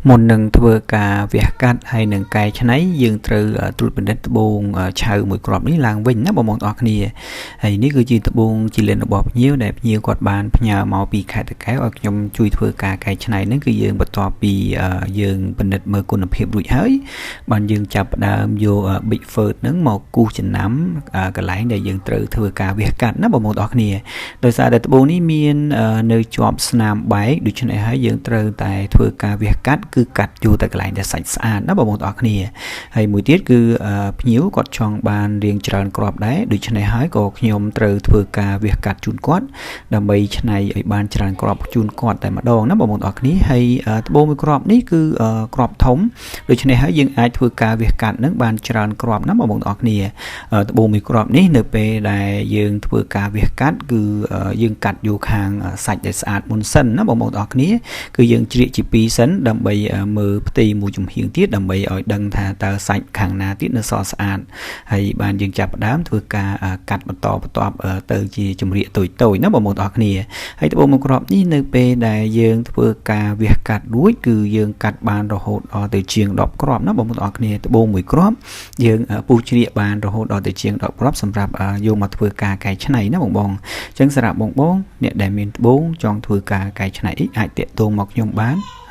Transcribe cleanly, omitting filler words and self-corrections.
មុននឹងធ្វើការវះកាត់ហើយនឹងកែច្នៃយើងត្រូវត្រួតពិនិត្យត្បូងឆៅមួយគ្រាប់នេះឡើងវិញណាបងប្អូនអរគ្នាហើយនេះគឺជាត្បូងជាលិនរបស់ភ្ញៀវដែលភ្ញៀវគាត់បានផ្ញើមកពីខេត្តតាកែវឲ្យខ្ញុំជួយធ្វើការកែច្នៃហ្នឹងគឺយើងបន្ទាប់ពីយើងពិនិត្យមើលគុណភាពរួចហើយបានយើងចាប់ផ្ដើមយក Big Fert ហ្នឹងមកគូសចំណាំកន្លែងដែលយើងត្រូវធ្វើការវះកាត់ណាបងប្អូនអរគ្នាដោយសារតែត្បូងនេះមាននៅជាប់ស្នាមបែកដូច្នេះហើយយើងត្រូវតែធ្វើការវះកាត់គឺកាត់យកតែកន្លែងដែលសាច់ស្អាតណាបងប្អូនអរគ្នាហើយមួយទៀតគឺភ្ញៀវគាត់ចង់បានរៀងច្រើនគ្រាប់ដែរដូច្នេះហើយក៏ខ្ញុំត្រូវធ្វើការវះកាត់ជូនគាត់ដើម្បីច្នៃឲ្យបានច្រើនគ្រាប់ជូនគាត់តែម្ដងណាបងប្អូនអរគ្នាហើយត្បូងមួយគ្រាប់នេះគឺគ្រាប់ធំដូច្នេះហើយយើងអាចធ្វើការវះកាត់នឹងបានច្រើនគ្រាប់ណាបងប្អូនអរគ្នាត្បូងមួយគ្រាប់នេះនៅពេលដែលយើងធ្វើការវះកាត់គឺយើងកាត់យកខាងសាច់ដែលស្អាតមុនសិនណាបងប្អូនអរគ្នាគឺយើងជ្រៀកជាពីរសិនដើម្បីមើលផ្ទៃមួយចំហៀងទៀតដើម្បីឲ្យដឹងថាតើសាច់ខាងណាទៀតនៅសល់ស្អាតហើយបានយើងចាប់ផ្ដើមធ្វើការកាត់បន្តបន្ទាប់ទៅជាចម្រៀកតូចតូចណាបងប្អូនអរគ្នាហើយត្បូងមួយគ្រាប់នេះនៅពេលដែលយើងធ្វើការវះកាត់រួចគឺយើងកាត់បានរហូតដល់ទៅជាង10គ្រាប់ណាបងប្អូនអរគ្នាត្បូងមួយគ្រាប់យើងពុះជ្រៀកបានរហូតដល់ទៅជាង10គ្រាប់សម្រាប់យកមកធ្វើការកែច្នៃណាបងបងអញ្ចឹងសម្រាប់បងបងអ្នកដែលមានត្បូងចង់ធ្វើការកែច្នៃអីអាចតាក់ទងមកខ្ញុំបាន។